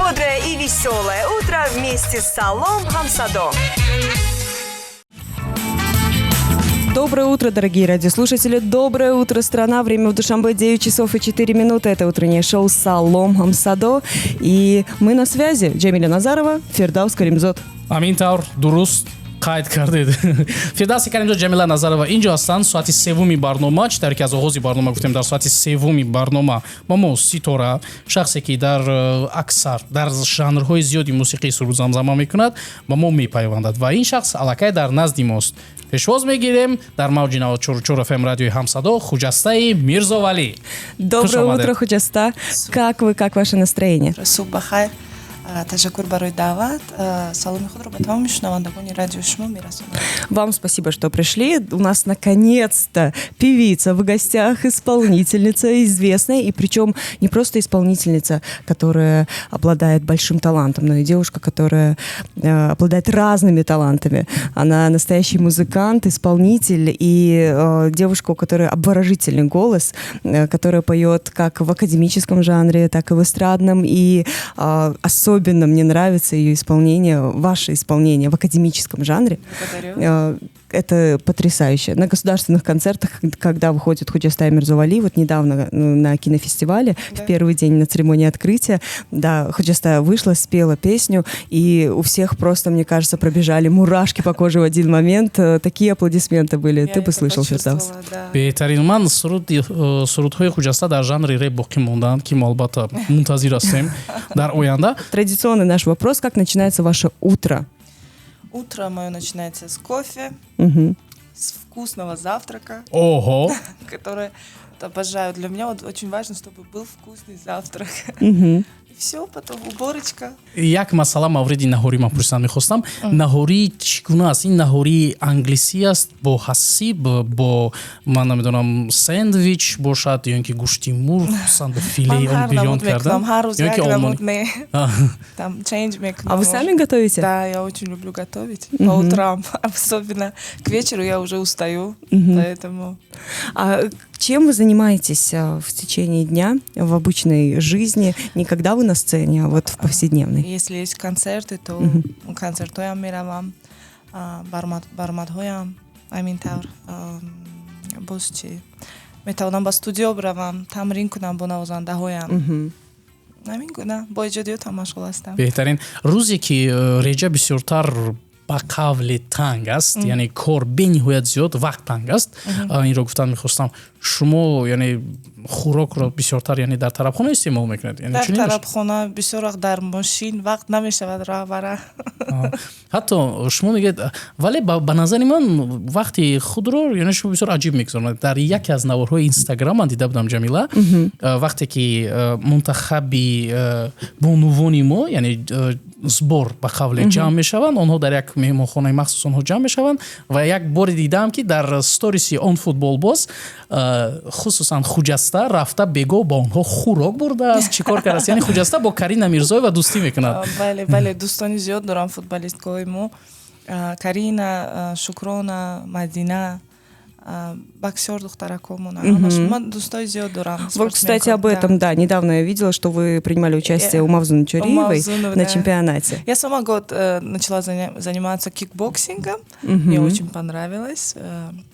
Бодрое и веселое утро вместе с Салом Хамсадо. Доброе утро, дорогие радиослушатели. Доброе утро, страна. Время в Душанбе 9 часов и 4 минуты. Это утреннее шоу «Салом Хамсадо». И мы на связи. Джамиля Назарова, Фирдаус Каримзод. Ҳамин тавр, дуруст қайд кардед, Фирдавси Каримзод, Ҷамила Назарова инҷо ҳастанд. Соати севуми барнома, чӣ тавре ки аз оғози барнома гуфтем, дар соати севуми барнома ба мо Ситора, шахсе ки дар аксар дар жанрҳои зиёди мусиқии суруд замзама мекунад, ба мо мепайвандад ва ин шахс аллакай дар назди мост. Пешвоз мегирем дар мавҷи 94,4 ФМ, радиои Ҳамсадо, Хуҷастаи Мирзовалӣ. Доброе утро, Худжаста. Как вы, как ваше настроение? Субҳ бахайр. Ташаккур барои даъват. Саломи худро ба тамоми шунавандагони радиои шумо мерасонам. Вам спасибо, что пришли. У нас наконец-то певица в гостях, исполнительница известная, и причем не просто исполнительница, которая обладает большим талантом, но и девушка, которая обладает разными талантами. Она настоящий музыкант, исполнитель и девушка, у которой обворожительный голос, которая поет как в академическом жанре, так и в эстрадном, и особенно мне нравится ее исполнение, ваше исполнение в академическом жанре. Благодарю. Это потрясающе. На государственных концертах, когда выходит Худжаста Мирзовали, вот недавно на кинофестивале, в первый день на церемонии открытия, да, Худжаста вышла, спела песню, и у всех просто, мне кажется, пробежали мурашки по коже в один момент. Такие аплодисменты были. Я Ты бы это слышал, Фирдаус. Почувствовала, да. Беҳтарин. Ман сурудҳои Хуҷаста дар жанри реп боқӣ мондаанд, ки мо албатта мунтазир ҳастем дар оянда. Традиционный наш вопрос: как начинается ваше утро? Утро мое начинается с кофе, с вкусного завтрака, Оҳо. Который вот обожаю. Для меня вот очень важно, чтобы был вкусный завтрак. И все, потом уборочка. Як масъала мавриди наҳорӣ ман пурсидан мехостам. Наҳорӣ чӣ гуна аст? Ин наҳории англисӣ аст бо ҳасиб, бо, ман намедонам, сэндвич бошад ё ин ки гӯшти мурғ, хусусан бо филеи Ман он ҳар бирён намуд кардан мекунам, ҳар рӯз ё ин ки як намуд олмонӣ? Не. Там change мекунам. А вы сами готовите? Да, я очень люблю готовить по утрам, особенно к вечеру я уже устаю, поэтому. А чем вы занимаетесь в течение дня, в обычной жизни? Не когда вы на сцене, а вот в повседневной. Если есть концерты, то концертҳоям меравам, баромадҳоям, ҳамин тавр. Боз чӣ, метавонам ба студио биравам, тамрин кунам бо навозандаҳоям. Ҳамин гуна бо эҷодиётам машғул ҳастам. Беҳтарин. Рӯзе ки реҷа бисёртар, ба қавле, танг аст, яъне кор бениҳоят зиёд, вақт танг аст, инро гуфтан мехостам, шумо яъне хӯрокро бисёртар, яъне дар тарабхона истеъмол мекунед? Яъне Дар чунин аст? тарабхона бисёр вақт, дар мошин вақт намешавад роҳбара. Ҳатто шумо мегӯед, вале ба назари ман вақти худро, яъне шумо бисёр аҷиб мегузаронед. Дар яке аз наворҳои Инстаграм ман дида будам, Ҷамила, вақте ки мунтахаби бонувони мо, яъне сбор, ба қавле, ҷамъ мешаванд, онҳо дар як меҳмонхонаи махсус онҳо ҷамъ мешаванд ва як боре дидам, ки дар сториси он футболбоз, хусусан Хуҷаста рафта бегоҳ ба онҳо хӯрок бурдааст. Чӣ кор кардааст? Яъне Хуҷаста бо Карина Мирзоева дӯстӣ мекунад. Бале, дӯстони зиёд дорам, футболисткаҳои мо, Карина, Шукрона, Мадина, боксер духтаракомона, ман дӯстои зиёд дорам. Вот, кстати, об этом, да. Недавно я видела, что вы принимали участие у Мавзуны Чориевой на чемпионате. Я сама год начала заниматься кикбоксингом. Мне очень понравилось.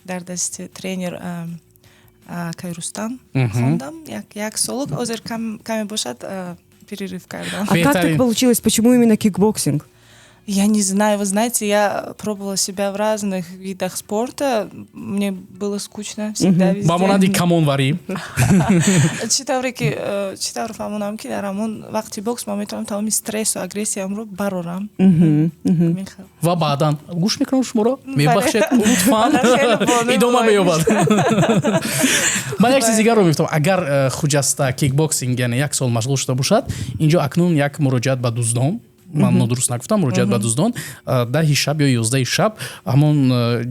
Дар дасти тренер Кайрустам хондам як сол, ҳозир каме бошад перерыв кардам. А как так получилось? Почему именно кикбоксинг? Я не знаю, вы знаете, я пробовала себя в разных видах спорта, мне было скучно всегда везде. Ба монанди камонварӣ. Чӣ тавре ки чӣ тавр фаҳмонам, ки дар ҳамон вақти бокс ман метавонам тамоми стрессу агрессиямро барорам. Ва баъдан гӯш мекунам шуморо, мебахшед, лутфан, идома меёбад. Ман як чиз дигарро мегуфтам: агар Хуҷаста кикбоксинг, яъне як сол машғул шуда бошад, инҷо акнун як муроҷиат ба дуздон, ман нодуруст нагуфтам, муроҷиат ба дуздон, 10-и шаб ё 11-и шаб ҳамон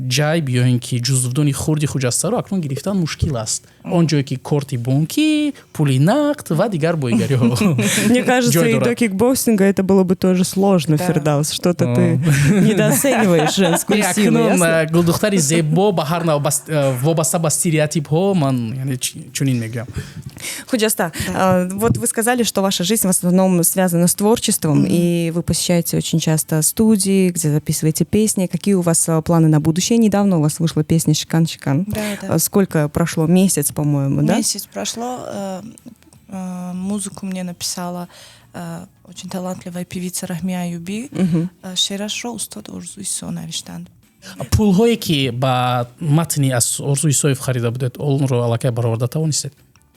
ҷайб ё ин ки ҷузвдони хурди Хуҷастаро акнун гирифтан мушкил аст. Он ҷое ки корти бонкӣ, пули нақд ва дигар боигариҳо. Мне кажется, и до кикбоксинга это было бы тоже сложно, Фирдаус. Что-то ты недооцениваешь женскую силу. Гулдухтари зебо ба ҳар нав вобаста ба стереотипҳо ман чунин мегӯям. Худжаста, вот вы сказали, что ваша жизнь в основном связана с творчеством, и вы посещаете очень часто студии, где записываете песни. Какие у вас планы на будущее? Недавно у вас вышла песня «Шикан Шикан». Да. Сколько прошло? Месяц, по-моему, да? Месяц прошло. Музыку мне написала очень талантливая певица Рахми Аюби. Шеърашро устод Орзу Исо навиштанд. Пулҳое ки ба матни аз Орзу Исоев харида будед, онро аллакай бароварда тавонистед?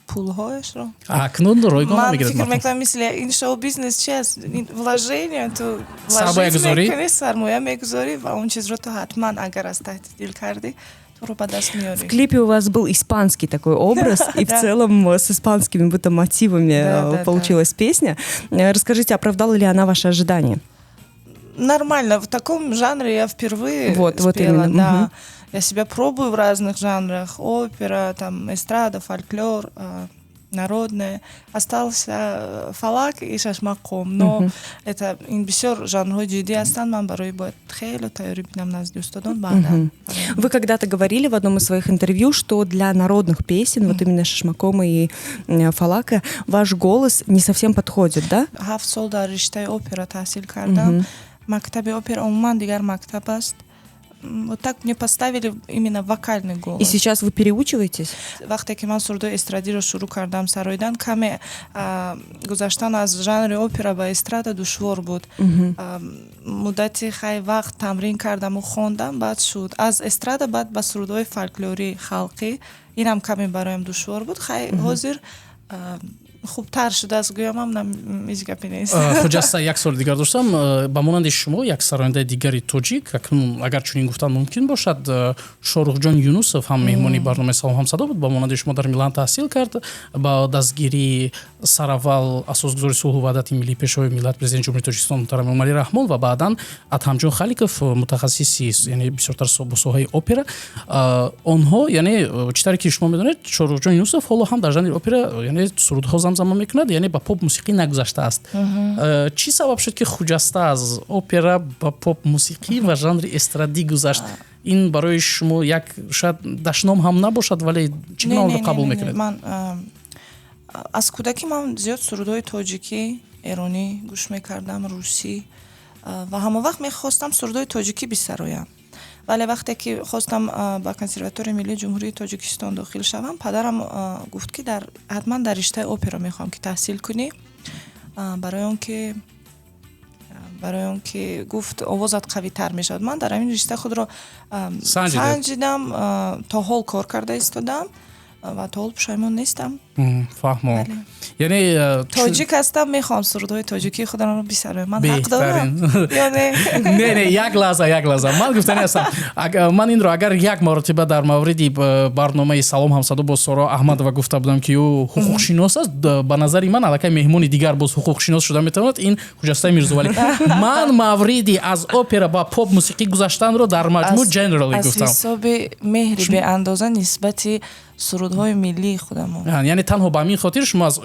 Пулҳояшро? Акнун ройгон. Ман фикр мекунам, мисли ин шоу бизнес чи аст, вложение, ту сармоягузорӣ. Мекунӣ, сармоя мегузорӣ ва он чизро ту ҳатман, агар аз таҳти дил кардӣ, туро ба даст меорӣ. В клипе у вас был испанский такой образ, и в целом с испанскими будто мотивами получилась песня. Расскажите, оправдала ли она ваши ожидания? Нормально. В таком жанре я впервые вот, спела, вот именно. Да. Я себя пробую в разных жанрах. Опера, там, эстрада, фольклор, народная. Остался фалак и шашмақом. Но это ин бисёр жанрҳои ҷиддӣ ҳастанд. Ман барои бояд хеле тайёрӣ бинам назди устодон баъдан. Вы когда-то говорили в одном из своих интервью, что для народных песен, вот именно шашмакома и фалака, ваш голос не совсем подходит, да? Ҳафт сол дар риштаи опера таҳсил кардам. Мактаби опера умуман дигар мактаб аст. Вот так мне поставили именно вокальный голос. И сейчас вы переучиваетесь? Вақте ки ман сурудои эстрадиро шурӯъ кардам сароидан, каме гузаштан аз жанри опера ба эстрада душвор буд. Муддати хай вақт тамрин кардаму хондам, баъд шуд. Аз эстрада баъд ба сурудҳои фольклорӣ, халқӣ, инам каме бароям душвор буд. Хай, ҳозир хубтар шудааст, гӯямам, ҳеҷ гапе нест. Хуҷаста, як суоли дигар доштам. Ба монанди шумо як сарояндаи дигари тоҷик, акнун агар чунин гуфтан мумкин бошад, Шоҳрухҷон Юнусов ҳам меҳмони барномаи «Салом ҳамсадо» буд. Ба монанди шумо дар Милан таҳсил кард, ба дастгирии сараввал асосгузори сулҳу ваҳдати миллӣ, пешвои миллат, президенти Ҷумҳурии Тоҷикистон муҳтарам Эмомалӣ Раҳмон ва баъдан Адҳамҷон Халиков, мутахассиси, яъне бисёртар бо соҳаи опера. Онҳо, яъне чӣ тавре ки шумо медонед, Шоҳрухҷон Юнусов ҳоло ҳам дар жанри опера, яъне сурудҳо замзама мекунад, яъне ба поп мусиқӣ нагузаштааст. Чӣ сабаб шуд, ки Хуҷаста аз опера ба поп мусиқӣ ва жанри эстрадӣ гузашт? Ин барои шумо як шояд дашном ҳам набошад, вале чӣ гуна онро қабул мекунед? Ман аз кӯдакӣ ман зиёд сурудҳои тоҷикӣ, эронӣ гӯш мекардам, русӣ, ва ҳама вақт мехостам сурудҳои тоҷикӣ бисароям. Вале вақте ки хостам ба Консерваторияи миллии Ҷумҳурии Тоҷикистон дохил шавам, падарам гуфт, ки ҳатман дар риштаи опера мехоҳам, ки таҳсил кунӣ, барои он ки гуфт, овозат қавитар мешавад. Ман дар ҳамин ришта худро санҷидам, то ҳол кор карда истодам ва то ҳол пушаймон нестам. Фаҳмо, яъне Тоҷик ҳастам, мехоҳам сурудҳои тоҷикии худамро бисароям. Ман ҳақ дорам ё не? Не, не, як лаҳза, як лаҳза, ман гуфтани ҳастам, ман инро агар як маротиба дар мавриди барномаи «Салом ҳамсадо» бо Соро Аҳмадова гуфта будам, ки ӯ ҳуқуқшинос аст, ба назари ман аллакай меҳмони дигар боз ҳуқуқшинос шуда метавонад, ин Хуҷастаи Мирзовалӣ. Ман мавриди аз опера ба поп мусиқӣ гузаштанро дар маҷмӯъ generally гуфтам. Аз ҳисоби меҳри беандоза нисбати сурудҳои миллии худамон. Яъне танҳо ба ҳамин хотир шумо аз,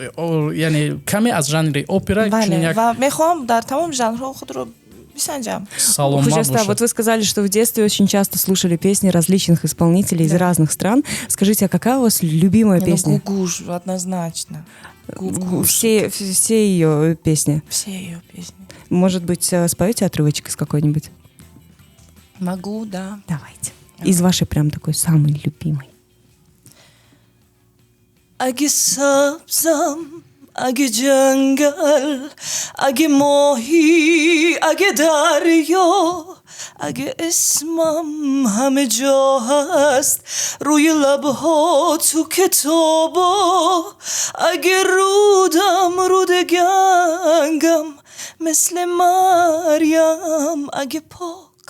яъне каме аз жанри опера. Ва мехоҳам дар тамоми жанрҳо худро бисанҷам. Худжаста, вот вы сказали, что в детстве очень часто слушали песни различных исполнителей из разных стран. Скажите, а какая у вас любимая песня? Ну, Гугуш, однозначно. Гугуш. Все ее песни? Все ее песни. Может быть, споете отрывочек из какой-нибудь? Могу, да. Давайте. Из вашей прям такой самой любимой. اگه سبزم، اگه جنگل، اگه ماهی، اگه دریا، اگه اسمم همه جا هست، روی لبها، تو کتابا، اگه رودم رود گنگم مثل مریم، اگه پاک،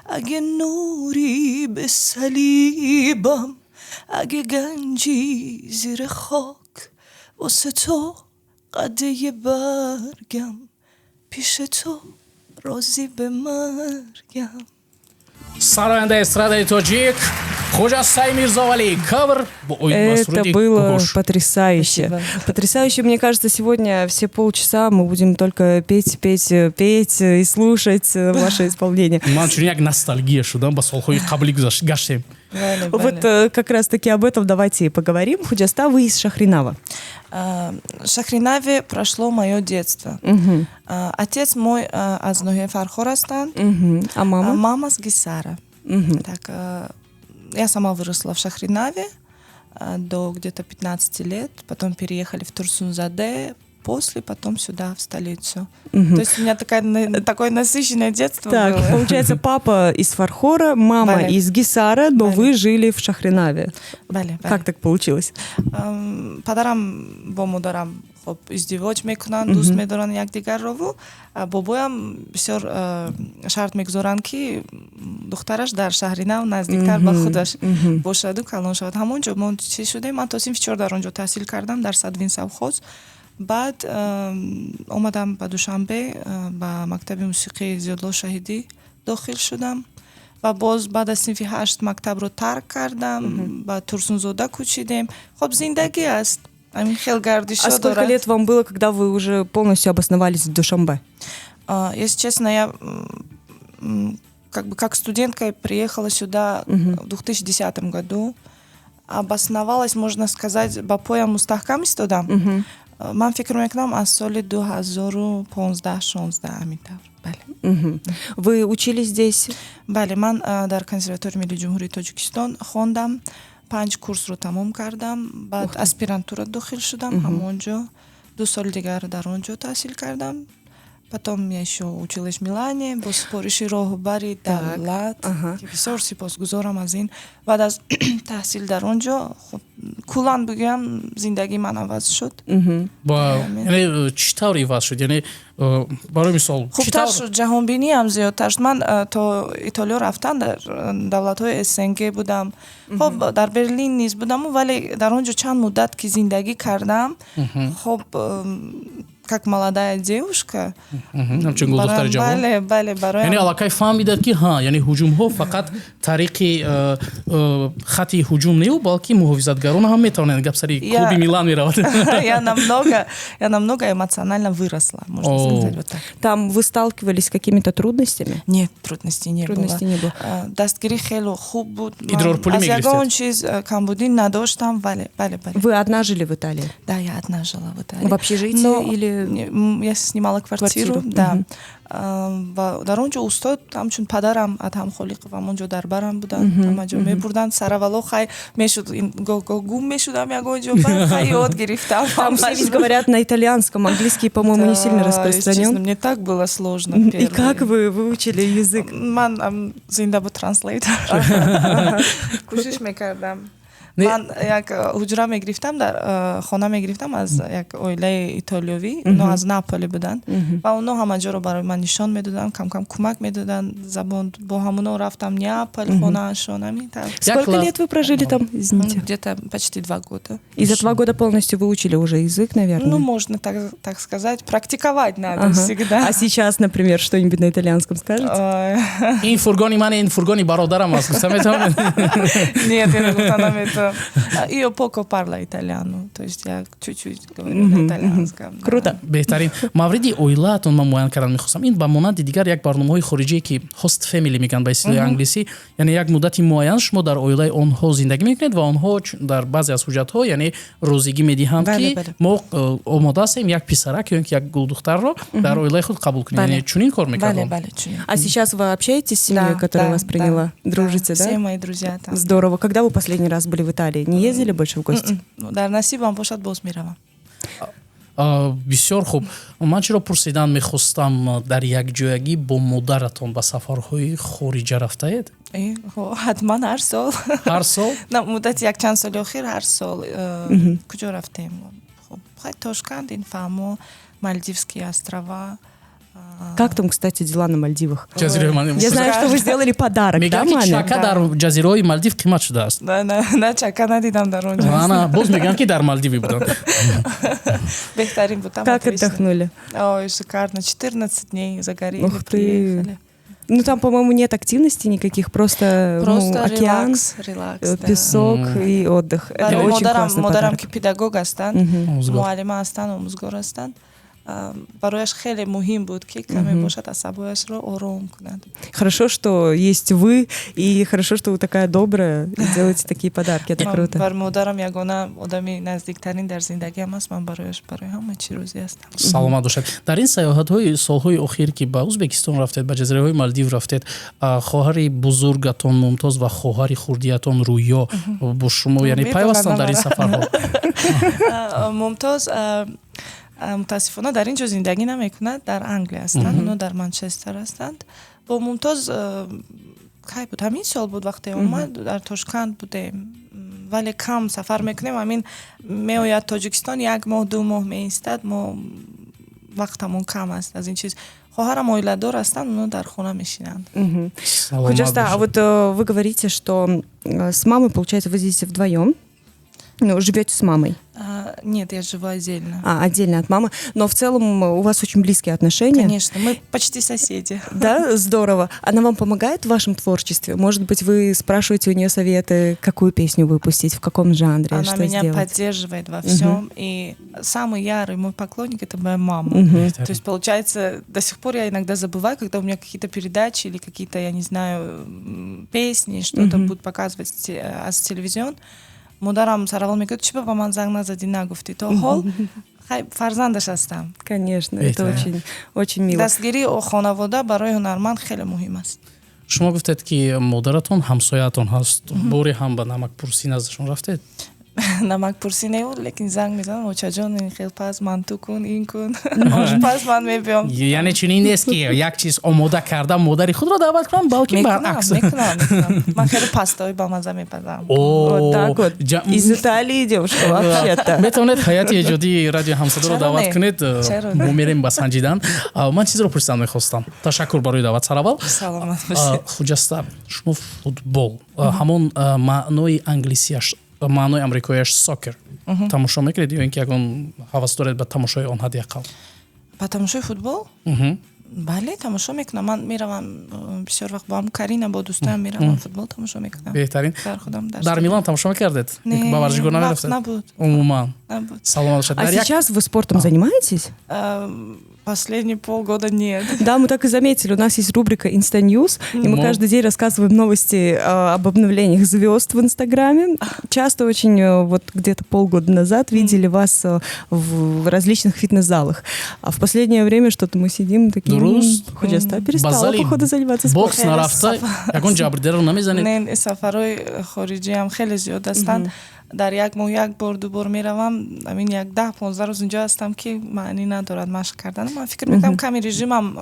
اگه نوری به صلیبم، اگه گنجی زیر خاک، واسه تو قده برگم، پیش تو راضی به مرگم. Сарояндаи эстрадаи тоҷик Хуҷастай Мирзовалӣ, кавер. Это было потрясающе. Спасибо. Потрясающе. Мне кажется, сегодня все полчаса мы будем только петь, петь, петь и слушать ваше исполнение. Ман чунин як ностальгия шудам, ба солҳои қаблӣ гаштем. Бале, Вот бале. как раз-таки об этом давайте и поговорим. Худжаста, вы из Шахринава. В Шахринаве прошло мое детство. Отец мой аз ноҳияи Фархор ҳастанд, А мама? А мама с Гисара. Так, я сама выросла в Шахринаве до где-то 15 лет, потом переехали в Турсунзаде, после потом сюда, в столицу. То есть у меня такое насыщенное детство Так, было. Получается, папа из Фархора, мама Бале. Из Гисара, но Бале. Вы жили в Шахринаве. Бале, бале. Как так получилось? Падарам бо модарам хоб издивоҷ мекунанд, дӯст медоранд якдигаррову бобоям бисёр шарт мегузоранд, ки духтараш дар шаҳри нав наздиктар ба худаш бошаду калон шавад. Ҳамон ҷо мо чӣ шудем, ман то синфи чор дар он ҷо таҳсил кардам, дар садвинсовхоз. Баъд омадам ба Душанбе, ба мактаби мусиқии Зиёдулло Шаҳидӣ дохил шудам ва боз баъд аз синфи ҳашт мактабро тарк кардам, ба Турсунзода кӯчидем. Хоб, зиндагӣ аст, ҳамин хел гардишҳо А сколько дорад. Лет вам было, когда вы уже полностью обосновались в Душанбе? Если честно, я как бы как студентка приехала сюда в 2010 году. Обосновалась, можно сказать, ба поям мустаҳкам истодам. Ман фикр мекунам, аз соли 2015-16, ҳамин тавр. Бале. Вы учились здесь? Бале, ман дар Консерваторияи миллии Ҷумҳурии Тоҷикистон хондам, панҷ курсро тамом кардам, баъд аспирантура дохил шудам, ҳамон ҷо 2 соли дигар дар он ҷо таҳсил кардам. Потом я еще училась в Милане бо супориши роҳбари давлат, ки бисёр сипосгузорам аз ин. Баъд аз таҳсил дар он ҷо, хуб, куллан бигӯям, зиндагии ман иваз шуд. Яъне чӣ тавр иваз шуд? Яъне барои мисол, чӣ Хубтар тавр? шуд, ҷаҳонбиниам зиёдтар шуд. Ман то Итолиё рафтан дар давлатҳои СНГ будам, хоб, дар Берлин низ будам, вале дар он ҷо чанд муддат ки зиндагӣ кардам, хоб, как молодая девушка. Ҳамчун гулдухтари ҷавон. Бале, бароям. Яъне аллакай фаҳмидад, ки ҳа, яъне ҳуҷумҳо фақат тариқи хати ҳуҷум неу, балки муҳофизатгарон ҳам метавонанд. Гап сари клуби Милан меравад. Я намного эмоционально выросла, можно О. сказать, вот так. Там вы сталкивались с какими-то трудностями? Нет, трудностей не Трудностей было. Не было. Дастгирӣ хеле хуб буд. Ман Идрорпулӣ аз мегирифтед? ягон чиз камбудӣ надоштам. Бале. Вы одна жили в Италии? Да, я одна жила в Италии. В общежитии Но или я снимала квартиру, Квартиру, да. мгм. Ва дар он ҷо устод ҳамчун падарам Адҳам Холиқов ҳамон ҷо дар барам буданд, ҳама ҷо мебурданд. Сараввало хай мешуд, гоҳ-гоҳ гум мешудам ягон ҷо, баъд хай ёд гирифтам. Там все ведь говорят на итальянском, английский, по-моему, не сильно Да, если честно, распространен. Мне так было сложно И первые. как вы выучили язык? Ман зинда буд translator, кӯшиш мекардам. Не- Ман як ҳуҷра мегирифтам, дар хона мегирифтам аз як оилаи итолиёвӣ, онҳо аз Наполи буданд ва онҳо ҳама ҷоро барои ман нишон медоданд, камкам кӯмак медоданд забон. Бо ҳамоно рафтам Неаполь, хонаашон, ҳамин тавр. Сколько лет вы прожили там, извините? Где-то почти 2 года. И за 2 года полностью выучили уже язык, наверное? Ну, можно так сказать, практиковать надо всегда. А сейчас, например, что-нибудь на итальянском скажете? Ой. Ин фургони ман, ин фургони бародарам аст, гуфта метавонед? Нет, я гуфта наметавонам. Io poco parlo italiano, то есть я чуть-чуть говорю на итальянском. Да. Круто. Беҳтарин. Мавриди оилаатон ман муайян кардан мехостам. Ин ба монанди дигар як барномаҳои хориҷие, ки host family мегӯянд ба истилоҳи англисӣ, яъне як муддати муайян шумо дар оилаи онҳо зиндагӣ мекунед ва онҳо дар баъзе аз ҳуҷҷатҳо, яъне розигӣ медиҳанд, Бале, ки бале. мо омода ҳастем як писарак ё ин ки як гулдухтарро дар оилаи худ қабул кунем. Бале. Яъне чунин кор Бале, мекардам. бале, чунин. А сейчас вы общаетесь с семьей, Да, которая да, вас приняла? Да. Дружите, да? Все мои друзья там. Здорово. Когда вы последний раз были в Италии? Не ездили больше в гости? Ну, дар насибам бошад, боз меравам. Бисёр хуб. Ман чиро пурсидан мехостам: дар якҷоягӣ бо модаратон ба сафарҳои хориҷа рафтаед? Ҳатман, ҳар сол. Ҳар сол? На, муддати якчанд соли охир ҳар сол. Куҷо рафтем? Хуб, хай, Тошканд, ин фаҳмо, Мальдивские острова. Как там, кстати, дела на Мальдивах? Ҷазираи Мальдив. Я знаю, что вы сделали подарок, да, Мегӯянд, ки маме? чака дар ҷазираҳои Малдив қимат шудааст. На, на, на, чака надидам дар он ҷо. Ана, боз мегӯянд, ки дар Малдивӣ буданд. Беҳтарин буд там, Как отлично. отдохнули? Ой, шикарно. 14 дней загорели, Ух ты. приехали. Ну, там, по-моему, нет активностей никаких, просто, Просто ну, океан, релакс, релакс, да. песок и отдых. Это Барои очень модарам, классный модарам подарок. Ки педагог ҳастанд, Омӯзгор. Муаллима ҳастанд, омӯзгор ҳастанд. Барояш хеле муҳим буд, ки каме бошад асабояшро ором кунад. Хорошо, что есть вы, и хорошо, что вы такая добрая и делаете такие подарки. Это Ман круто. Бар модарам ягона одами наздиктарин дар зиндагиам аст. Ман барояш барои ҳама чӣ розӣ ҳастам. Саломат бошад. Дар ин саёҳатҳои солҳои охир, ки ба Ӯзбекистон рафтед, ба ҷазираҳои Малдив рафтед, хоҳари бузургатон Мумтоз ва хоҳари хурдиятон Рӯё бо шумо, яъне, Медонанд пайвастанд дар ин ҳамаро. сафарҳо? Мумтоз мутаассифона дар ин ҷо зиндагӣ намекунад, дар Англия ҳастанд, онҳо дар Манчестер ҳастанд. Бо Мумтоз кай буд, ҳамин сол буд, вақте омад, дар Тошканд будем. Вале кам сафар мекунем. Ҳамин меояд Тоҷикистон, як моҳ, 2 моҳ меистад. Мо вақтамон кам аст аз ин чиз. Хоҳарам оиладор ҳастанд, онҳо дар хона мешинанд. Мгм. Саломат Худжаста, а бошед. вот вы говорите, что с мамой, получается, вы здесь вдвоем, ну, живете с мамой? Нет, я живу отдельно. А, отдельно от мамы. Но в целом у вас очень близкие отношения. Конечно, мы почти соседи. Да, здорово. Она вам помогает в вашем творчестве? Может быть, вы спрашиваете у нее советы, какую песню выпустить, в каком жанре, Она что меня сделать? Поддерживает во всем. И самый ярый мой поклонник — это моя мама. Мгм. То есть, получается, до сих пор я иногда забываю, когда у меня какие-то передачи или какие-то, я не знаю, песни, что-то Мгм. Будут показывать аз телевизион. Модарам сараввал мегӯяд, чӣ ба ман занг назадӣ, нагуфтӣ то ҳол хай фарзандаш ҳастам. Конечно, это Беҳтар. Очень, очень мило. Дастгирии хонавода барои ҳунарманд хеле муҳим аст. Шумо гуфтед, ки модаратон ҳамсояатон ҳаст. Боре ҳам ба намакпурсӣ наздашон рафтед? Намакпурсӣ не, лекин занг мезанам: очаҷон, ин хел паз, манту кун, ин кун, ошпаз, ман мебиём. Яъне чунин нест, ки як чиз омода карда модари худро даъват кунам, балки Мекунам. баръакс. Мекунам, мекунам. Ман хеле пастаҳои бамаза мепазам. Вот так вот. Из Италии девушка вообще-то. Метавонед ҳайати эҷодии радио Ҳамсадоро Чаро даъват не? кунед, Чаро мо не? мерем ба санҷидан. Ман чизро пурсидан мехостам. Ташаккур барои даъват сараввал. Саломат бошед. Хуҷаста, шумо футбол, ҳамон маънои англисияш, маънои амрикояш soccer, тамошо мекунед ё ин ки ягон ҳавас доред ба тамошои он ҳадди ақал? Ба тамошои футбол? Бале, тамошо мекунам. Ман меравам бисёр вақт бо ҳам Карина, бо дӯстоям меравам, футбол тамошо мекунам. Беҳтарин. Дар худам дар Дар Милан тамошо мекардед? Не, Ба варзишгоҳ вақт намерафтед? набуд. Умуман? Набуд. Саломат бошед. А Дар як сейчас вы спортом занимаетесь? Последние полгода нет. Да, мы так и заметили. У нас есть рубрика Insta News, и мы Ну. каждый день рассказываем новости об обновлениях звезд в Инстаграме. Часто очень, вот где-то полгода назад видели вас в различных фитнес-залах. А в последнее время что-то мы сидим такие: Дуруст. Худжаста перестала, Ба зали походу, заниматься бокс спортом. нарафта, ягон ҷабрдеро намезанед? Не, сафарҳои хориҷиам хеле зиёд ҳастанд. Дар як моҳ як бор, ду бор меравам. Амин як 10-15 рӯз инҷо ҳастам, ки маънӣ надорад машқ кардан. Ман фикр мекунам, ками режимам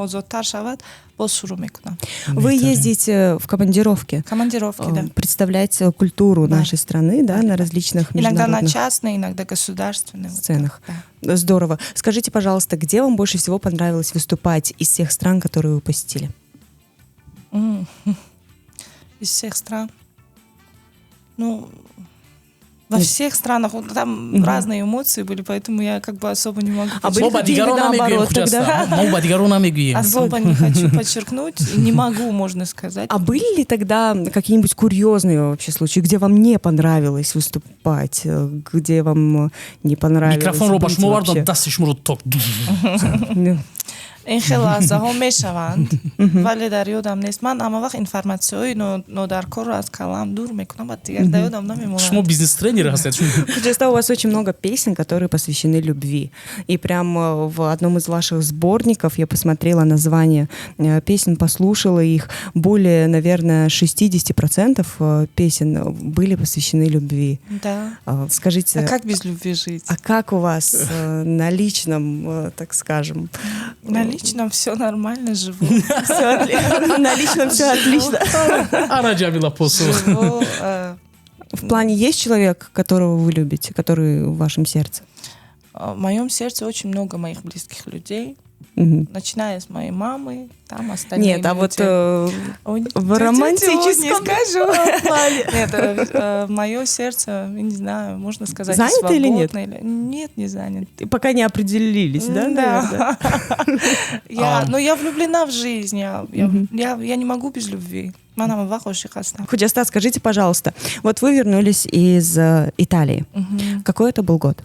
озодтар шавад, боз шурӯъ мекунам. Вы ездите в командировки? Командировки, да. Представлять культуру Да. нашей страны, да, на различных Иногда на международных частные, иногда государственные. Вот так, сценах. Да. Здорово. Скажите, пожалуйста, где вам больше всего понравилось выступать из всех стран, которые вы посетили? Из всех стран. Ну, во всех странах вот там Мгм. Разные эмоции были, поэтому я как бы особо не могу. А были Мо ба дигарон какие-то намегӯем, наоборот Хуҷаста, тогда? мо ба дигарон намегӯем. Особо не хочу подчеркнуть, и не могу, можно сказать. А были ли тогда какие-нибудь курьезные вообще случаи, где вам не понравилось выступать, где вам не понравилось Микрофонро ба быть шумо вообще? вардан, дасти шуморо ток. Ну, Ин хел лаҳзаҳо мешаванд, вале дар ёдам нест. Ман ҳама вақт информатсияҳои нодаркорро аз калам дур мекунам ва дигар дар ёдам намемонад. Шумо бизнес тренер ҳастед. Худжаста, у вас очень много песен, которые посвящены любви. И прям в одном из ваших сборников я посмотрела название песен, послушала их. Более, наверное, 60% песен были посвящены любви. Да. А, скажите, А как без любви жить? А как у вас на личном, так скажем? На личном все нормально, живу. На личном все отлично. Ана Ҷамила посух. Живу. В плане, есть человек, которого вы любите, который в вашем сердце? В моем сердце очень много моих близких людей. Мгм. Начиная с моей мамы, там остальные Нет, а вот люди. Ой, в тю-тю-тю, романтическом не скажу. плане. Нет, мое сердце, я не знаю, можно сказать, Занято или нет? свободно или- Нет, не занят. Пока не определились, да, наверное? Я, А. но я влюблена в жизнь. Я не могу без любви. Ман ҳамавақт ошиқ ҳастам. Худжаста, скажите, пожалуйста, вот вы вернулись из Италии. Мгм. Какой это был год?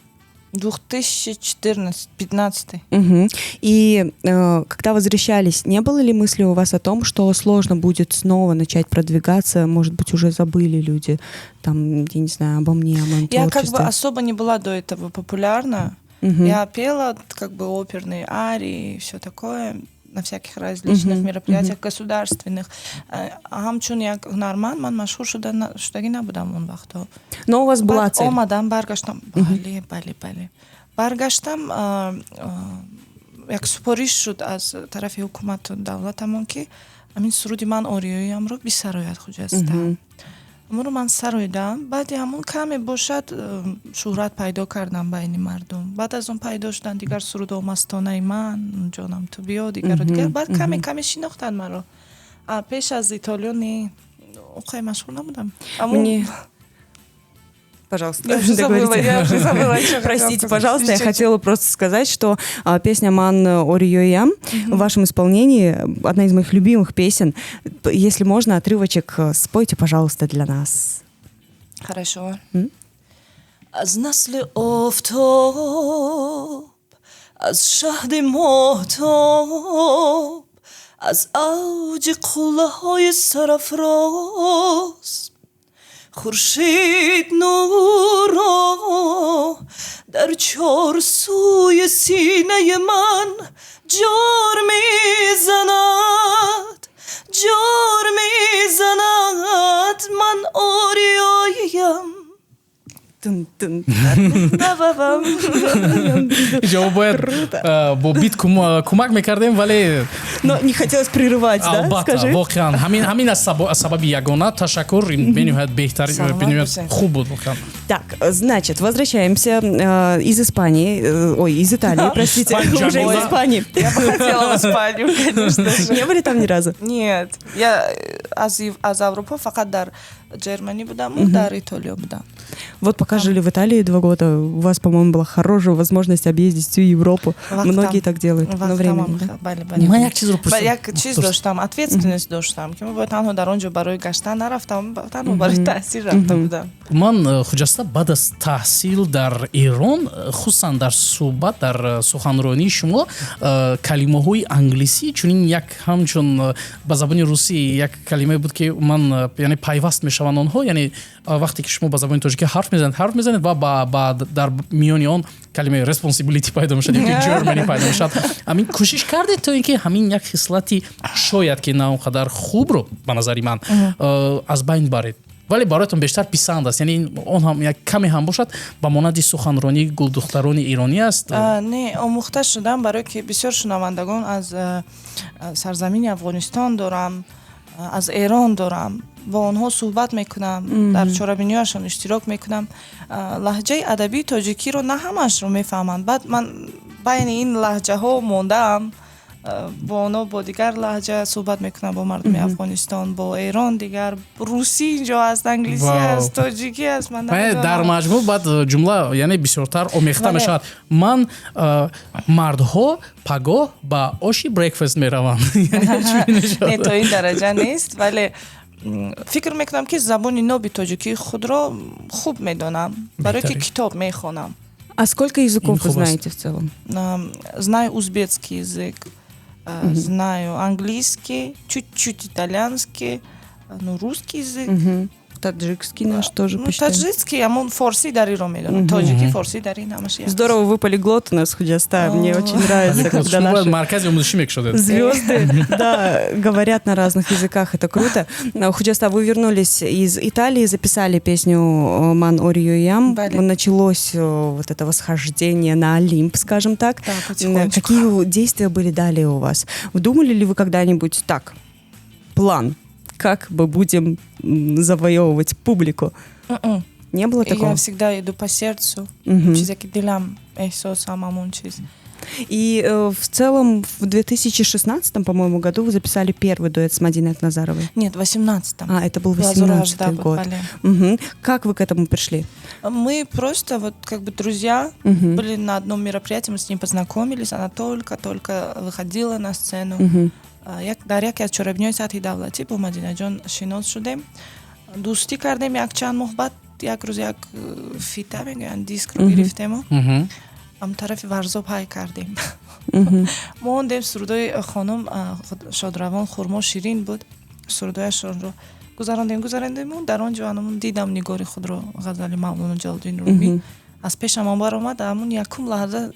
2014, 15. Мгм. И когда возвращались, не было ли мысли у вас о том, что сложно будет снова начать продвигаться? Может быть, уже забыли люди, там, я не знаю, обо мне, о моем Я как бы творчестве? Особо не была до этого популярна. Мгм. Я пела как бы оперные арии и все такое на всяких различных мероприятиях государственных. Ҳамчун як ҳунарманд ман машҳур шудагӣ набудам он вақто. Но у вас была Баъд цель. Омадам, баргаштам. Бале, бале, бале. Баргаштам, як супориш шуд аз тарафи ҳукумату давлатамон, ки ҳамин суруди «Ман ориёиамро» бисарояд Хуҷаста. Ҳамонро ман сароидам. Баъди ҳамон каме бошад шӯҳрат пайдо кардам байни мардум. Баъд аз он пайдо шуданд дигар сурудҳо: «Мастонаи ман», «Ҷонам, ту биё», дигару дигар. Баъд каме каме шинохтанд маро. А пеш аз Итолиё не, оқай машҳур набудам. Мне... Пожалуйста, Я уже забыла, договорите. Я уже забыла, о чём хотела Простите, сказать. Пожалуйста, я Ещё хотела просто сказать, что песня «Ман ориёиам» в вашем исполнении одна из моих любимых песен. Если можно, отрывочек спойте, пожалуйста, для нас. Хорошо. М? Аз насли офтоб, аз шаҳди моҳтоб, аз авҷи қуллаҳои сарафроз, хуршед нурро дар чор сӯи синаи ман ҷор мезанад, ҷор мезанад. Ман ориёиям. Тын-тын. Ба-ба-бам. Инҷо бояд бо бит кӯмак мекардем, вале Но не хотелось прерывать, да? Албатта. Скажи. Воқеан, ҳамин аст сабаби ягона. Ташаккур, ин бениҳоят беҳтар, Саломат бениҳоят бошед. Хуб буд воқеан. Так, значит, возвращаемся из Испании, ой, из Италии, простите, Испания, уже из Джамила. Испании. Я бы хотела в Испанию, конечно же. Не были там ни разу? Нет, я аз Аврупо фақат дар Ҷерманӣ будам, дар Итолиё будам. Вот пока жили в Италии 2 года, у вас, по-моему, была хорошая возможность объездить всю Европу. Многие так делают, но времени, да? Бале, бале. Ман як чизро Ба пурсам. Як чиз доштам, ответственность доштам, ки ман бояд танҳо дар он ҷо барои гаштан нарафтам, танҳо барои таҳсил рафта будам. Ман Хуҷаста, баъд аз таҳсил дар Эрон, хусусан дар суҳбат, дар суханронии шумо калимаҳои англисӣ чунин як ҳамчун ба забони русӣ як калимае буд, ки ман яъне пайваст мешаванд онҳо. Яъне вақте ки шумо ба забони тоҷикӣ ҳарф мезанед ва ба дар миёни он калимаи responsibility пайдо мешавад ёки Germany пайдо мешавад. Ҳамин кӯшиш кардед, то ин ки ҳамин як хислати шояд ки на он қадар хубро, ба назари ман, аз байн баред, вале бароятон бештар писанд аст, яъне он ҳам як каме ҳам бошад, ба монанди суханронии гулдухтарони эронӣ аст. Не, омӯхта шудам, барое ки бисёр шунавандагон аз сарзамини Афғонистон дорам, аз Эрон дорам, бо онҳо суҳбат мекунам, дар чорабиниҳояшон иштирок мекунам. Лаҳҷаи адабии тоҷикиро на ҳамаашро мефаҳманд. Баъд ман байни ин лаҳҷаҳо мондаам, бо онҳо бо дигар лаҳҷа суҳбат мекунам, бо мардуми Афғонистон, бо Эрон, дигар русӣ инҷо ҳаст, англисӣ ҳаст, тоҷикӣ ҳаст, ман Дар маҷмӯъ баъд ҷумла яъне бисёртар омехта мешавад. Ман мардҳо пагоҳ ба оши breakfast мераванд. Не, то ин дараҷа нест, вале фикр мекунам, ки забони ноби тоҷикии худро хуб медонам, барое ки китоб мехонам. А сколько языков вы знаете в целом? Знаю узбекский язык, знаю английский, чуть-чуть итальянский, ну, русский язык. Таджикский наш тоже. Ну, таджикский, амон форсӣ дариро медонам. Тоҷикӣ, форсӣ, дарӣ ҳамаш. Здорово, вы полиглот у нас, Худжаста. Мне очень нравится, когда наши Маркази омӯзишӣ мекушодед. Звезды, да, говорят на разных языках. Это круто. Худжаста, вы вернулись из Италии, записали песню «Ман ориёиам». Началось вот это восхождение на Олимп, скажем так. Да. Какие действия были далее у вас? Думали ли вы когда-нибудь так? План, как мы будем завоевывать публику? Не было такого? Я всегда иду по сердцу. Чизе ки дилам эҳсосам, ҳамон чиз. И в целом в 2016, по-моему, году вы записали первый дуэт с Мадиной Акназаровой. Нет, в 18-м. А, это был 18-й год. Угу. Как вы к этому пришли? Мы просто вот как бы друзья были на одном мероприятии, мы с ней познакомились, она только-только выходила на сцену. Дар яке аз чорабиниҳои сатҳи давлатӣ бо Мадинаҷон шинос шудем, дӯстӣ кардем якчанд моҳ, баъд як рӯз як фита мегӯянд, дискро гирифтему ам тарафи Варзоб ҳай кардем, мондем сурудои хонум шодравон Хурмо Ширин буд, сурудояшонро гузарондем, гузарондему дар он ҷо анамун дидам нигори худро, ғазали Мавлоно Ҷалолиддин Румӣ аз пешам баромад. Ҳамун якум лаҳза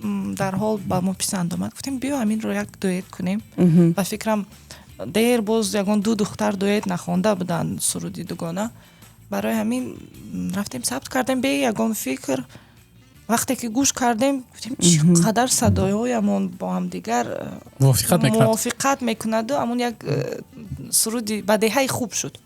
дарҳол ба мо писанд омад, гуфтем, биё ҳаминро як дуэт кунем. Ба фикрам, дер боз ягон ду духтар дуэт нахонда буданд суруди дугона. Барои ҳамин рафтем, сабт кардем бе ягон фикр. Вақте ки гӯш кардем, гуфтем, чӣ қадар садоҳоямон бо ҳамдигар мувофиқат мекунаду ҳамун як суруди бадеҳаи хуб шуд.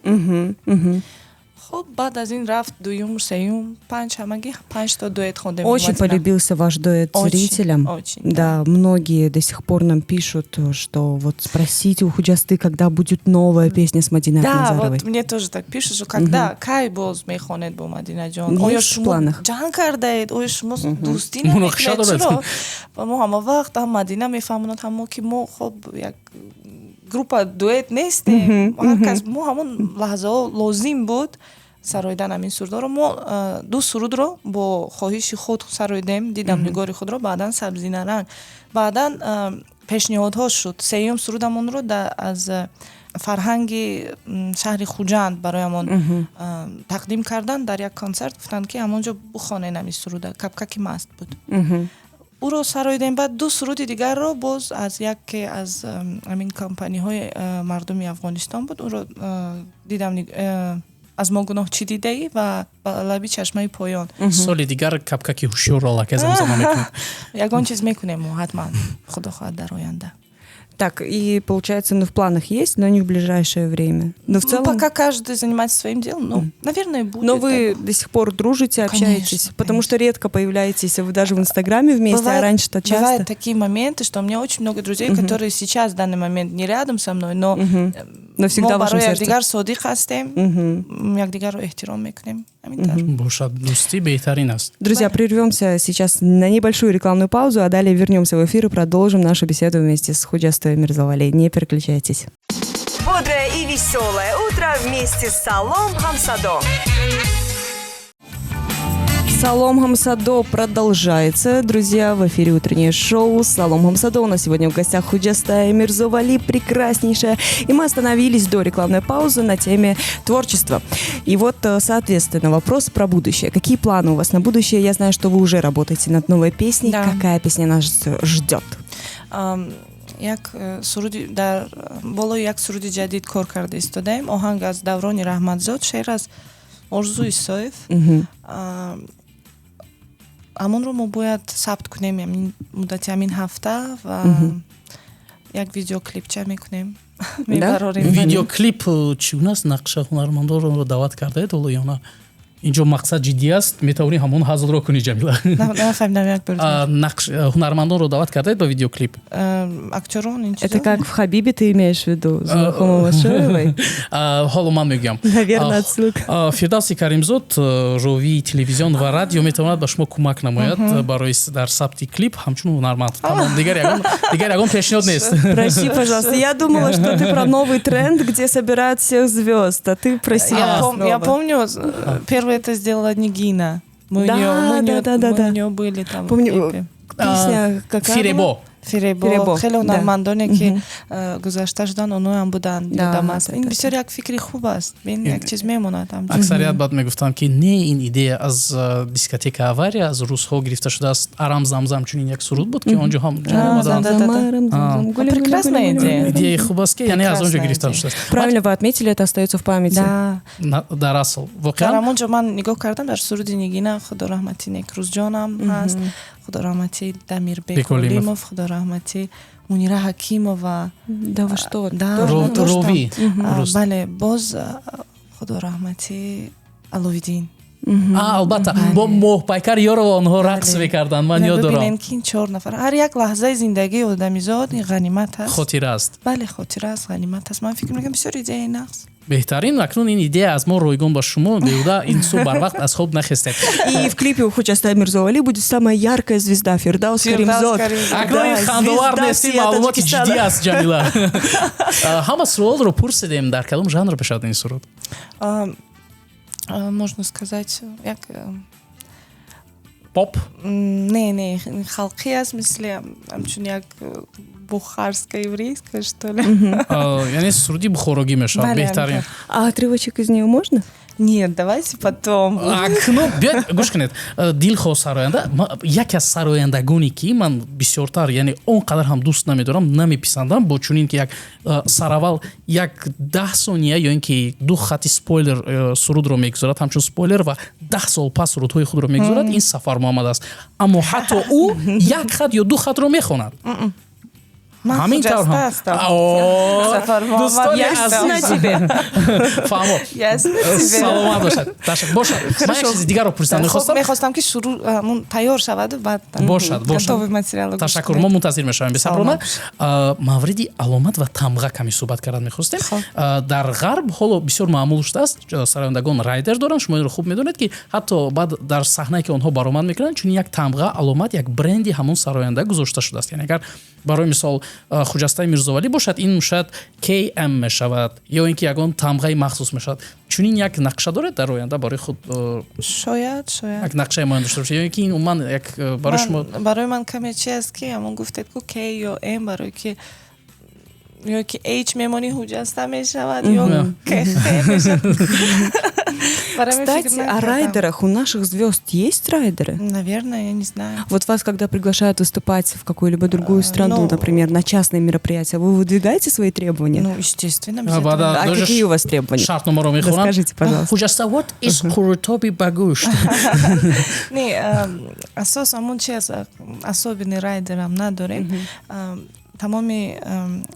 Хуб, баъд аз ин рафт дуюм, сеюм, панҷ, ҳамагӣ панҷта дуэт хондем. Очень полюбился ваш дуэт зрителям. Очень. Да, многие до сих пор нам пишут, что вот спросите у Худжасты, когда будет новая песня с Мадиной Да, Акназаровой. вот мне тоже так пишут, что когда, кай боз мехонед бо Мадинаҷон, оё шумо ҷанг кардаед, оё шумо дӯстӣ намекунед, чаро? Ва мо ҳама вақт, ҳам Мадина мефаҳмонад, ҳам мо, ки мо хоб як группа дуэт нестем, ҳар кас мо ҳамон лаҳзаҳо лозим буд сароидан ҳамин сурудҳоро. Мо ду сурудро бо хоҳиши худ сароидем, дидам нигори худро, баъдан сабзинаранг, баъдан пешниҳодҳо шуд. Сеюм сурудамонро аз фарҳанги шаҳри Хуҷанд бароямон тақдим карданд дар як консерт, гуфтанд, ки ҳамон ҷо бухонен ҳамин суруда, Кабкаки маст буд, ӯро сароидем. Баъд ду суруди дигарро боз аз яке аз ҳамин компаниҳои мардуми Афғонистон буд, ӯро дидам, аз мо гуноҳ чӣ дидаӣ ва ба лаби чашмаи поён. Соли дигар Кабкаки ҳушёрро аллакай замзама мекунед. Ягон чиз мекунем мо ҳатман, худо хоҳад, дар оянда. Так, и получается, ну, в планах есть, но не в ближайшее время. Но в Ну, целом. Пока каждый занимается своим делом, ну, наверное, будет. Но вы до сих пор дружите, общаетесь? Конечно. Потому что редко появляетесь вы даже в Инстаграме вместе, а Бывает- раньше-то часто. Бывают такие моменты, что у меня очень много друзей, которые сейчас, в данный момент, не рядом со мной, но Но всегда мо в вашем барои сердце. якдигар содиқ ҳастем, якдигарро эҳтиром мекунем. Ҳамин тавр. Бошад, дӯстӣ беҳтарин аст. Друзья, прервемся сейчас на небольшую рекламную паузу, а далее вернемся в эфир и продолжим нашу беседу вместе с Худжастой Мирзовали. Не переключайтесь. Бодрое и веселое утро вместе с Салом Хамсадо. Салом Хамсадо продолжается. Друзья, в эфире утреннее шоу «Салом Хамсадо». У нас сегодня в гостях Худжаста Мирзовали, прекраснейшая. И мы остановились до рекламной паузы на теме творчества. И вот, соответственно, вопрос про будущее. Какие планы у вас на будущее? Я знаю, что вы уже работаете над новой песней. Да. Какая песня нас ждет? Як суруди дар болои як суруди ҷадид кор карда истодаем, оҳанг аз Даврони Раҳматзод, шеър аз Орзу Исоев. Ҳамонро мо бояд сабт кунем ҳамин муддати ҳамин ҳафта ва як видеоклипча мекунем, мебарорем. Видеоклип чӣ гуна аст нақша? Ҳунармандонро даъват кардаед ҳоло ё на? Инҷо мақсад ҷиддӣ аст, метавонӣ ҳамон ҳазлро кунӣ, Ҷамила. Нафаҳмидам, як бор. Нақш, ҳунармандонро даъват кардаед ба видеоклип? Актёрон ин Это как в «Хабибе» ты имеешь в виду? Зулхо Машоевой? Ҳоло ман мегӯям. Наверное, отсылка. Фирдавси Каримзод, ровии телевизион ва радио, метавонад ба шумо кӯмак намояд барои дар сабти клип ҳамчун ҳунарманд. Тамом, дигар ягон пешниҳод нест. Прости, пожалуйста. Я думала, что ты про новый тренд, где собирают всех звезд, а ты про себя. Я помню, первое это сделала Нигина. Мы Да, у нее, мы да, да, мы да. у нее были там. Помню, песня какая? Фиребо. Фиребо. Хеле ҳунармандоне, ки гузашта шуданд, онҳоам буданд, ёдам аст. Ин бисёр як фикри хуб аст, ин як чиз мемонад. Аксарият баъд мегуфтанд, ки не, ин идея аз дискотека «Авария», аз русҳо гирифта шудааст. Арам замзам, чунин як суруд буд, ки он ҷо ҳам. Прекрасная идея. Идеяи хуб аст, ки яъне аз он ҷо гирифта шудааст. Правильно вы отметили, это остается в памяти. Дар асл воқеан. Дар ҳамон ҷо ман нигоҳ кардам, дар суруди Нигина, худо раҳмати, Некрӯзҷонам ҳаст, худо раҳмати, Дамирбек Олимов, худо раҳмати, Мунира Ҳакимова. Да вы что? Да. Рови. Бале, боз худо раҳмати, Аловиддин. Албатта, бо Моҳпайкар Ёрова онҳо рақс мекарданд, ман ёд дорам. Бибинем, ки ин чор нафар, ҳар як лаҳзаи зиндагии одамизод ин ғанимат аст. Хотира аст. Бале, хотира аст, ғанимат аст. Ман фикр мекунам, бисёр идеяи нағз. Беҳтарин. Акнун ин идея аз мо ройгон ба шумо, беҳуда ин субҳ барвақт аз хоб нахестед. И в клипе у Худжаста Мирзовали будет самая яркая звезда Фирдаус Каримзод. Акнун ин хандовар нест, ин маълумоти ҷиддӣ аст, Ҷамила. Ҳама суолро пурсидем: дар кадом жанр бошад ин суруд? Можно сказать, як Поп? Не, халқӣ аст, мисли ҳамчун як бухарская, еврейская, что ли. Яъне суруди бухорогӣ мешавад, беҳтарин. А отрывочек из нее можно? Нет, давайте потом. Акнун биёед, гӯш кунед. Дилхоҳ сароянда, яке аз сарояндагоне, ки ман бисёртар, яъне он қадар ҳам дӯст намедорам, намеписандам, бо чунин ки як сараввал як 10 сония ё ин ки ду хати спойлер сурудро мегузорад, ҳамчун спойлер, ва 10 сол пас сурудҳои худро мегузорад, ин Сафар Муҳаммад аст. Аммо ҳатто ӯ як хат ё ду хатро мехонад. Ҳамин тавр. Ясно тебе. Фаҳмо, саломат бошад, бошад. Ман як чизи дигарро пурсидан мехостам. Мехостам, ки шурӯъ тайёр шаваду баъд Бошад, бошад, ташаккур, мо мунтазир мешавем бесаброна. Мавриди аломат ва тамға каме суҳбат кардан мехостем. Дар ғарб ҳоло бисёр маъмул шудааст, сарояндагон райдер доранд. Шумо инро хуб медонед, ки ҳатто баъд дар саҳнае, ки онҳо баромад мекунанд, чунин як тамға, аломат, як бренди ҳамон сароянда гузошта шудааст. Яъне агар барои мисол Хуҷастаи Мирзовалӣ бошад, ин шояд КМ мешавад ё ин ки ягон тамғаи махсус мешавад. Чунин як нақша доред дар оянда барои худ? Шояд, шояд. Як нақшаи муайян дошта бошед ё ин ки ин умуман як барои шумо? Барои ман каме чи аст, ки ҳамон гуфтед ку, К ё М, барои ки ё ки H мемонӣ, Ҳуҷаста мешавад, ё КХ мешавад. Кстати, о райдерах. У наших звезд есть райдеры? Наверное, я не знаю. Вот вас, когда приглашают выступать в какую-либо другую страну, ну, например, на частные мероприятия, вы выдвигаете свои требования? Ну, естественно. А какие у вас требования? Расскажите, пожалуйста. Хуҷаста, what is қурутоби ба гӯшт? Не, асос ҳамон чи аст, особенный райдерам надорем. Тамоми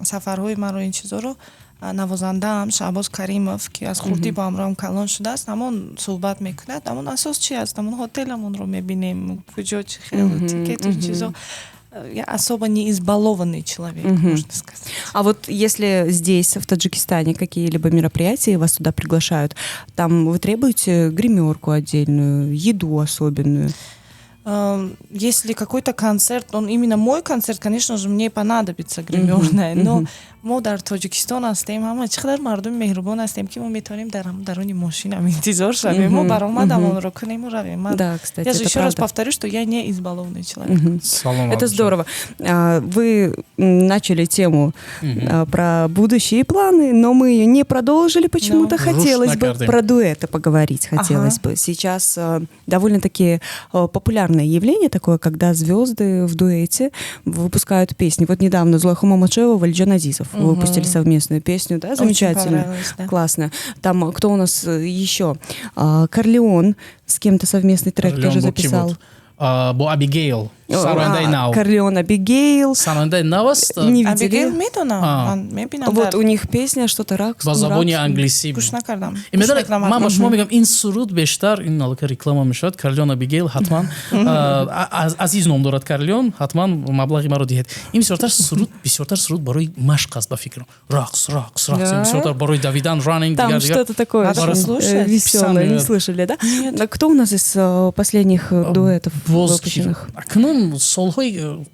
сафарҳои маро, ин чизоро навозандаам Шаҳбоз Каримов, ки аз хурдӣ бо ҳамроҳам калон шудааст, ҳамон суҳбат мекунад. Ҳамон асос чи аст, ҳамон ҳотеламонро мебинем, куҷо, чи хел, тикету чизо. Я особо не избалованный человек, можно сказать. А вот если здесь, в Таджикистане, какие-либо мероприятия, вас туда приглашают, там вы требуете гримерку отдельную, еду особенную? Если какой-то концерт, он именно мой концерт, конечно же, мне понадобится гримерная, но мо дар Тоҷикистон ҳастем, ҳама чӣ қадар мардуми меҳрубон ҳастем, ки мо метавонем дар даруни мошинам интизор шавем, мо баромадамонро кунем, равем. Да, кстати, я же еще раз повторю, что я не избалованный человек. Это здорово. Вы начали тему про будущие планы, но мы ее не продолжили почему-то. Хотелось бы про дуэты поговорить, хотелось бы. Сейчас довольно-таки популярное явление такое, когда звезды в дуэте выпускают песни. Вот недавно Зулайхо Маматшоева, Валиджон Азизов выпустили совместную песню, да, замечательно, да. Классно. Там кто у нас еще? Карлеон с кем-то совместный трек Карлеон тоже записал. Бо Абигейл, сарояндаи нав. Карлеон, Абигейл. Сарояндаи нав аст. Не видели? Абигейл медонам, мебинам. Вот у них песня что-то ракс. Ба забони англисӣ. Гӯш накардам. Медонед, ман ба шумо мегӯям, ин суруд бештар, ин аллакай реклама мешавад, Карлеон, Абигейл, ҳатман, Азиз ном дорад Карлеон, ҳатман маблағи маро диҳед. Ин бисёртар суруд барои машқ аст, ба фикрам, рақс, рақс, рақс, бисёртар барои давидан, running. Там что-то такое веселое, не слышали, да? Кто у нас из последних дуэтов выпущенных? Акнун солҳои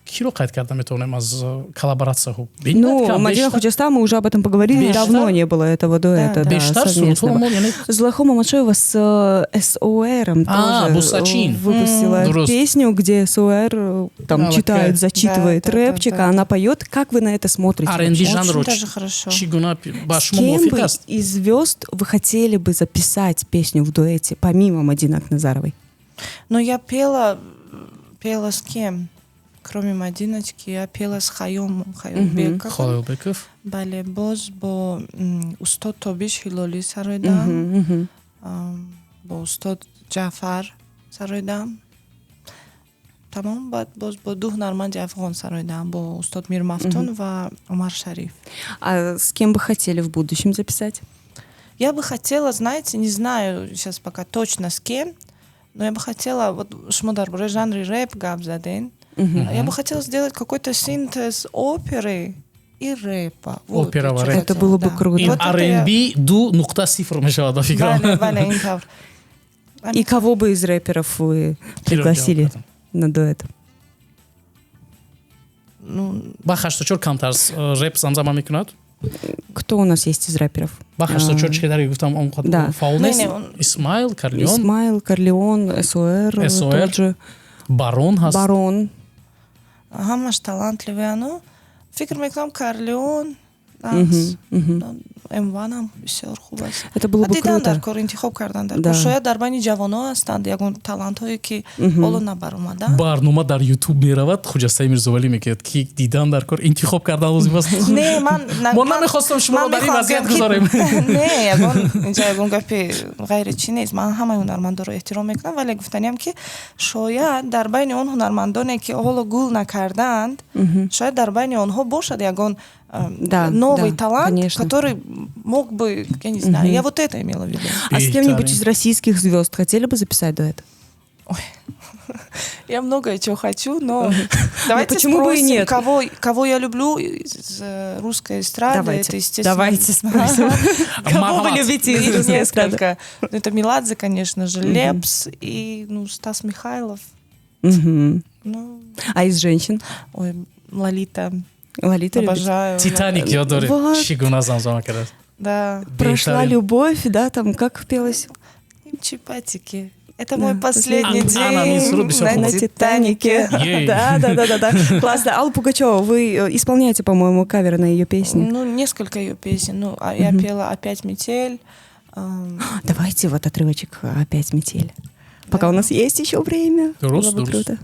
киро қайд карда метавонем аз коллаборатсияҳо? Ну, Мадина Худжаста, мы уже об этом поговорили, давно не было этого дуэта. Да, совместного. Зулайхо Маматшоева с СОРом тоже выпустила песню, где СОР там читает, зачитывает рэпчик, а она поет. Как вы на это смотрите? R&B жанру. Даже хорошо. С кем бы из звезд вы хотели бы записать песню в дуэте, помимо Мадины Акназаровой? Ну, я пела с кем? Кроме Мадиночки, я пела с Хайомом, Хайомбеков. Хайомбеков. Бале, боз бо устод Тобиш Ҳилолӣ сароидам, бо устод Ҷаъфар сароидам. Тамом, баъд боз бо ду ҳунарманди афғон сароидам, бо устод Мирмафтун ва Умар Шариф. А с кем бы хотели в будущем записать? Я бы хотела, знаете, не знаю сейчас пока точно с кем, но я бы хотела, вот шумо дар бораи жанри рэп гап заден, я бы хотела сделать какой-то синтез оперы и рэпа. Вот, Опера ва рэп. Это было бы круто. Ин R&B 2.0 мешавад, ба фикрам. Бале, бале, ин тавр. И кого бы из рэперов вы пригласили на дуэт? Ну, Бах 84 камтар рэп замзама мекунад. Кто у нас есть из рэперов? Бах 84 чӣ дари гуфтам, он фаъол нест. Исмаил, Карлеон. Исмаил, Карлеон, СОР, СОР. Тоже. Барон ҳаст. Барон. Ҳамаш талантливый ану. Фикр мекунам, Карлеон, М1 ам бисёр хуб аст. Это было бы дидан круто. Дар кор, интихоб кардан дар кор. Шояд дар байни ҷавонҳо ҳастанд ягон талантҳое, ки ҳоло набаромаданд. Барнома дар Ютуб меравад, Хуҷастаи Мирзовалӣ мегӯяд, ки дидан дар кор, интихоб кардан лозим аст. Не, ман Мо намехостам шуморо дар ин вазъият гузорем. Не, ягон инҷа ягон гапи ғайри чӣ нест. Ман ҳамаи ҳунармандонро эҳтиром мекунам, вале гуфтаниам, ки шояд дар байни он ҳунармандоне, ки ҳоло гул накардаанд, шояд дар байни онҳо бошад ягон новый талант, конечно. Который мог бы, я не знаю, я вот это имела в виду. А с кем-нибудь из российских звезд хотели бы записать дуэт? Ой, я многое чего хочу, но давайте почему бы и спросим, нет? кого я люблю из русской эстрады. Давайте, Это, естественно, давайте спросим. Кого вы любите из их русской эстрады? Несколько. Ну, это Меладзе, конечно же, Лепс и, ну, Стас Михайлов. Мгм. Ну, А из женщин? Ой, Лолита. Лолита любите? Обожаю. Титаник ёд доред? Вот. Чӣ гуна замзама кардааст? Да. Прошла Беҳтарин. Любовь, да, там как пелось? Чипатики. Это Да, мой последний Анна день Мисру на На Титанике. Ей. Да. Классно. Алла Пугачева, вы исполняете, по-моему, каверы на ее песни. Ну, несколько ее песен. Ну, а я пела «Опять метель». Давайте вот отрывочек «Опять метель». Пока у нас есть еще время. Дуруст, Было бы дуруст. круто.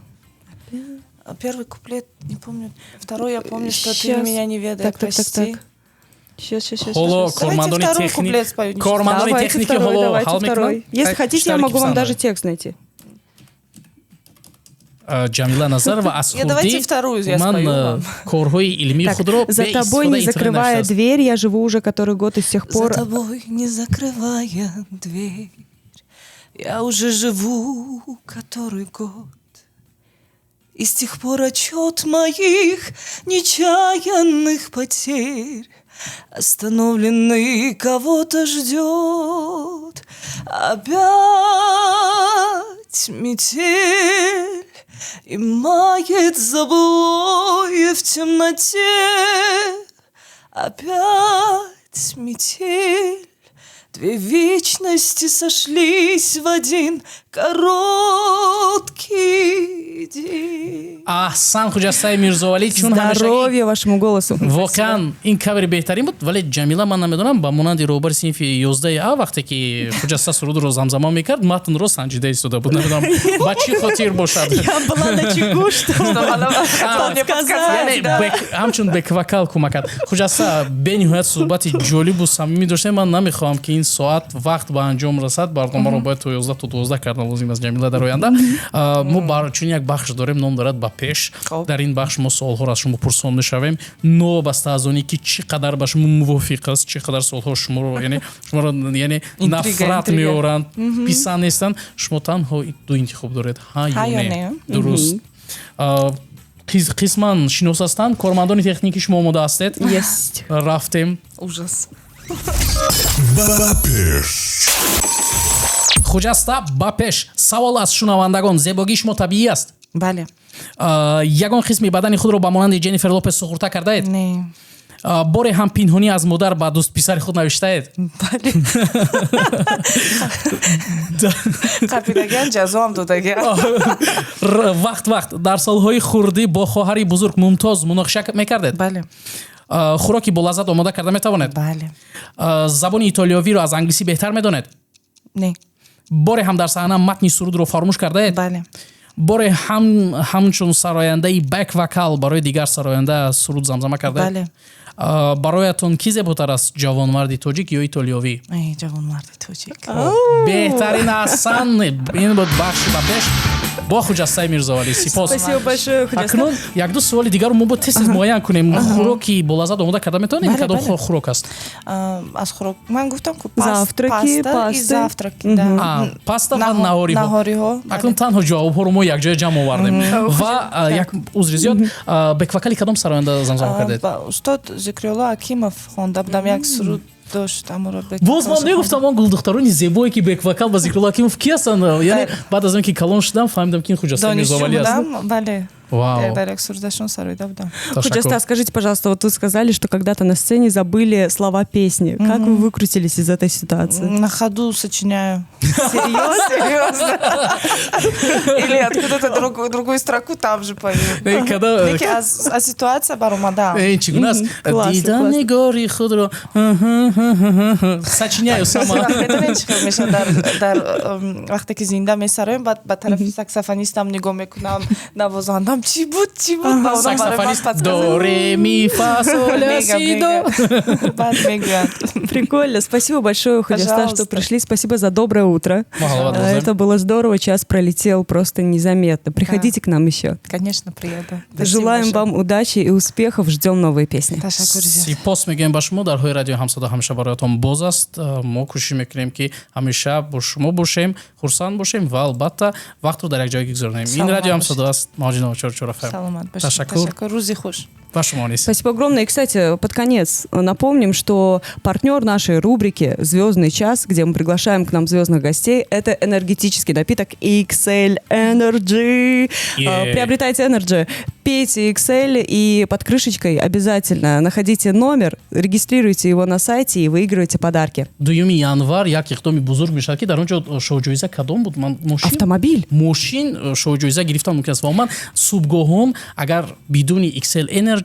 Первый куплет, не помню. Второй я помню, что ты Щас. меня не ведай, Так. прости. Сейчас. Ҳоло кормандони Давайте второй техник куплет спою. кормандони Давайте техники второй, ҳоло давайте ҳал второй. мекунанд. Если хотите, я могу вам даже текст найти. Ҷамила Назарова аз Я давайте вторую я ман спою вам. Корҳои илмии Так, худро за тобой не закрывая дверь, я живу уже который год и с тех пор. За тобой не закрывая дверь, я уже живу который год. И с тех пор отчет моих нечаянных потерь остановленный кого-то ждет. Опять метель и мает забылое в темноте. Опять метель. Две вечности сошлись в один короткий день. Аҳсан, Хуҷастаи Мирзовалӣ, чун Здоровья вашему голосу. Воқеан, ин кавери беҳтарин буд, вале Ҷамила, ман намедонам, ба монанди роҳбари синфи 11 а, вақте ки Хуҷаста сурудро замзама мекард, матнро санҷида истода буд, намедонам, ба чӣ хотир бошад. Я была на чеку, чтобы подсказать. Ҳамчун бэк-вокал кӯмак кард. Хуҷаста, бениҳоят суҳбати ҷолибу самимӣ доштем. Ман намехоҳам, ки ин соат вақт ба анҷом расад. Барномаро бояд то 11 то 12 кардан лозим аст, Ҷамила, дар оянда мо чун як бахш дорем, ном дорад «Ба пеш». Дар ин бахш мо суолҳоро аз шумо пурсон мешавем, новобаста аз оне ки чӣ қадар ба шумо мувофиқ аст, чӣ қадар суолҳо шуморо, яъне шуморо, яъне нафрат меоранд, писанд нестанд. Шумо танҳо ду интихоб доред: ҳа ё не. Дуруст, қисман шинос ҳастанд кормандони техникӣ. Шумо омода ҳастед? Есть. Рафтем. Ужас. Ба пеш. Хуҷаста, ба пеш. Савол аз шунавандагон: зебогии шумо табиӣ аст? Бале. Ягон қисми бадани худро ба монанди Ҷеннифер Лопес суғурта кардаед? Не. Боре ҳам пинҳонӣ аз модар ба дӯстписари худ навиштаед? Бале, қапидагиам, ҷазоам додагиам. Вақт вақт дар солҳои хурдӣ бо хоҳари бузург Мумтоз муноқиша мекардед? Бале. Хӯроки болаззат омода карда метавонед? Бале. Забони итолиёвиро аз англисӣ беҳтар медонед? Не. Боре ҳам дар саҳна матни сурудро фаромӯш кардаед? Бале. Боре ҳам ҳамчун сарояндаи бэк вокал барои дигар сароянда суруд замзама кардаед? Бале. Бароятон кӣ зеботар аст, ҷавонмарди тоҷик ё итолиёвӣ? Ҷавонмарди тоҷик. Беҳтарин, аҳсан. Ин буд бахши «Ба пеш». Бо Хуҷастаи Мирзовалӣ, сипос. Спасибо большое, Худжаста. Акнун якду суоли дигарро мо бояд тез тез муайян кунем. Хӯроки болаззат омода карда метавонем? Бале, кадом бале. Хӯрок аст? Аз хӯрок ман гуфтам ку Завтраки, паста и пасты. завтраки, да. Паста ва наҳориҳо. Наҳориҳо. Акнун танҳо ҷавобҳоро мо якҷоя ҷамъ овардем ва як узри зиёд, бэк-вокали кадом сароянда замзама кардед? Ба устод Зикрулло Акимов хонда будам, як суруд дошт, аморо Боз ман мегуфтам, он гулдухтарони зебое, ки бэк-вокал ба Зикрулло Акимов, ки ҳастанд? Яъне баъд аз он ки калон шудам, фаҳмидам, ки ин Хуҷаста донишҷӯ Мирзовалӣ аст. Будам, бале. Вау. Дар як сурудашон сароида будам. Худжаста, скажите, пожалуйста, вот вы сказали, что когда-то на сцене забыли слова песни. Как вы выкрутились из этой ситуации? На ходу сочиняю. Серьезно? Серьезно. Или откуда-то другую строку там же пою. Когда Неки аз ситуация баромадам. Чӣ гуна аст? Классно, Дидам классно. нигори худро, сочиняю сама. Медонед, чӣ хел мешавад? Дар вақте ки зинда месароем, баъд ба тарафи саксофонистам нигоҳ мекунам, навозандам, чӣ буд, чӣ буд, ба онам барои ман Саксофонист подсказывает. до ре ми фа соль ля Мега, си до. Мега. Баъд мегӯянд. Прикольно. Спасибо большое, Худжаста, что Пожалуйста. пришли. Спасибо за доброе утро. Махалават. Это было здорово. Час пролетел просто незаметно. Приходите к нам еще. Конечно, приеду. Спасибо Желаем большое. вам удачи и успехов. Ждем новые песни. Ташаккур зиёд. Сипос мегӯем ба шумо. Дарҳои радио Ҳамсадо ҳамеша бароятон боз аст. Мо кӯшиш мекунем, ки ҳамеша бо шумо бошем, хурсанд бошем ва албатта вақтро дар як ҷое гузаронем. Ин Саломат радио бошед. Ҳамсадо аст, мавҷи 94 FM. Саломат бошед. Ташаккур. Ташаккур, рӯзи хуш. Ба шумо низ. Спасибо огромное. И, кстати, под конец напомним, что партнер нашей рубрики «Звездный час», где мы приглашаем к нам звездных гостей, это энергетический напиток XL Energy. Yeah. Приобретайте Energy, пейте XL и под крышечкой обязательно находите номер, регистрируйте его на сайте и выигрывайте подарки. 2 январ як иқдоми бузург мешавад, ки дар он ҷо шоҳҷоиза кадом буд? Ман мошин. Автомобиль. Мошин шоҳҷоиза гирифтан мумкин аст. Ва ман субҳгоҳон агар бидуни XL Energy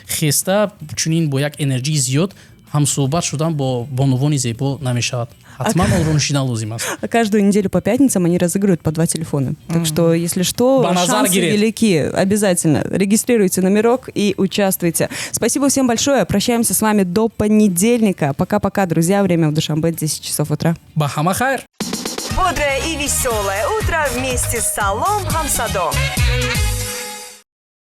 хеста, чунин бо як энерҷии зиёд ҳамсӯҳбат шудан бо бонувони зебо намешавад. Ҳатман онро нӯшидан лозим аст. А каждую неделю по пятницам они разыгрывают по два телефона. Так что, если что, Ба назар шансы гиред. велики. Обязательно регистрируйте номерок и участвуйте. Спасибо всем большое. Прощаемся с вами до понедельника. Пока-пока, друзья. Время в Душанбе 10 часов утра. Ба ҳама хайр. Бодрое и веселое утро вместе с Салом Хамсадо.